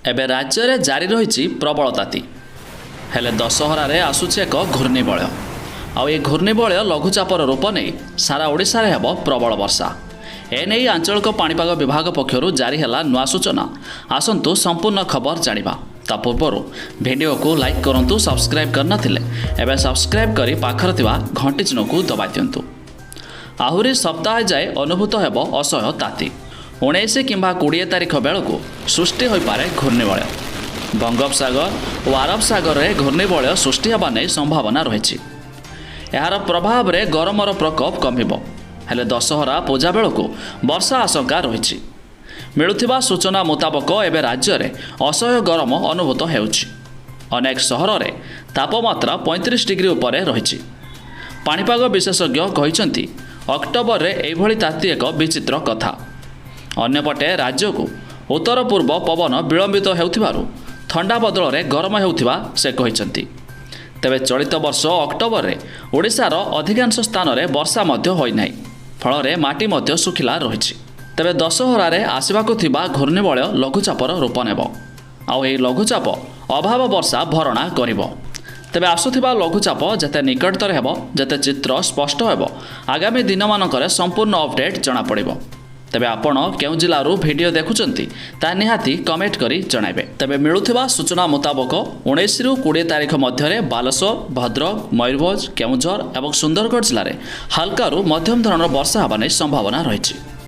ଏବେ ରାଜ୍ୟରେ ଜାରି ରହିଛି ପ୍ରବଳ ତାତି। ହେଲେ ଦଶହରାରେ ଆସୁଛି ଏକ ଘୂର୍ଣ୍ଣିବଳୟ। ଆଉ ଏହି ଘୂର୍ଣ୍ଣିବଳୟ ଲଘୁଚାପର ରୂପ ନେଇ ସାରା ଓଡ଼ିଶାରେ ହେବ ପ୍ରବଳ ବର୍ଷା। ଏନେଇ ଆଞ୍ଚଳିକ ପାଣିପାଗ ବିଭାଗ ପକ୍ଷରୁ ଜାରି ହେଲା ନୂଆ ସୂଚନା। ଆସନ୍ତୁ ସମ୍ପୂର୍ଣ୍ଣ ଖବର ଜାଣିବା। ତା ପୂର୍ବରୁ ଭିଡ଼ିଓକୁ ଲାଇକ୍ କରନ୍ତୁ। ସବସ୍କ୍ରାଇବ୍ କରିନଥିଲେ ଏବେ ସବସ୍କ୍ରାଇବ୍ କରି ପାଖରେ ଥିବା ଘଣ୍ଟି ଚିହ୍ନକୁ ଦବାଇ ଦିଅନ୍ତୁ। ଆହୁରି ସପ୍ତାହେ ଯାଏ ଅନୁଭୂତ ହେବ ଅସହ୍ୟ ତାତି। 19 କିମ୍ବା 20 ତାରିଖ ବେଳକୁ ସୃଷ୍ଟି ହୋଇପାରେ ଘୂର୍ଣ୍ଣିବଳୟ। ବଙ୍ଗୋପସାଗର ଓ ଆରବ ସାଗରରେ ଘୂର୍ଣ୍ଣିବଳୟ ସୃଷ୍ଟି ହେବା ନେଇ ସମ୍ଭାବନା ରହିଛି। ଏହାର ପ୍ରଭାବରେ ଗରମର ପ୍ରକୋପ କମିବ। ହେଲେ ଦଶହରା ପୂଜା ବେଳକୁ ବର୍ଷା ଆଶଙ୍କା ରହିଛି। ମିଳୁଥିବା ସୂଚନା ମୁତାବକ, ଏବେ ରାଜ୍ୟରେ ଅସହ୍ୟ ଗରମ ଅନୁଭୂତ ହେଉଛି। ଅନେକ ସହରରେ ତାପମାତ୍ରା 35 ଡିଗ୍ରୀ ଉପରେ ରହିଛି। ପାଣିପାଗ ବିଶେଷଜ୍ଞ କହିଛନ୍ତି, ଅକ୍ଟୋବରରେ ଏଇଭଳି ତାତି ଏକ ବିଚିତ୍ର କଥା। ଅନ୍ୟପଟେ ରାଜ୍ୟକୁ ଉତ୍ତର ପୂର୍ବ ପବନ ବିଳମ୍ବିତ ହେଉଥିବାରୁ ଥଣ୍ଡା ବଦଳରେ ଗରମ ହେଉଥିବା ସେ କହିଛନ୍ତି। ତେବେ ଚଳିତ ବର୍ଷ ଅକ୍ଟୋବରରେ ଓଡ଼ିଶାର ଅଧିକାଂଶ ସ୍ଥାନରେ ବର୍ଷା ମଧ୍ୟ ହୋଇନାହିଁ। ଫଳରେ ମାଟି ମଧ୍ୟ ଶୁଖିଲା ରହିଛି। ତେବେ ଦଶହରାରେ ଆସିବାକୁ ଥିବା ଘୂର୍ଣ୍ଣିବଳୟ ଲଘୁଚାପର ରୂପ ନେବ। ଆଉ ଏହି ଲଘୁଚାପ ଅଭାବ ବର୍ଷା ଭରଣା କରିବ। ତେବେ ଆସୁଥିବା ଲଘୁଚାପ ଯେତେ ନିକଟତର ହେବ, ଯେତେ ଚିତ୍ର ସ୍ପଷ୍ଟ ହେବ, ଆଗାମୀ ଦିନମାନଙ୍କରେ ସମ୍ପୂର୍ଣ୍ଣ ଅପଡେଟ୍ ଜଣାପଡ଼ିବ। ତେବେ ଆପଣ କେଉଁ ଜିଲ୍ଲାରୁ ଭିଡ଼ିଓ ଦେଖୁଛନ୍ତି, ତାହା ନିହାତି କମେଣ୍ଟ କରି ଜଣାଇବେ। ତେବେ ମିଳୁଥିବା ସୂଚନା ମୁତାବକ, 19ରୁ 20 ତାରିଖ ମଧ୍ୟରେ ବାଲେଶ୍ୱର, ଭଦ୍ରକ, ମୟୂରଭଞ୍ଜ, କେଉଁଝର ଏବଂ ସୁନ୍ଦରଗଡ଼ ଜିଲ୍ଲାରେ ହାଲକାରୁ ମଧ୍ୟମ ଧରଣର ବର୍ଷା ହେବା ନେଇ ସମ୍ଭାବନା ରହିଛି।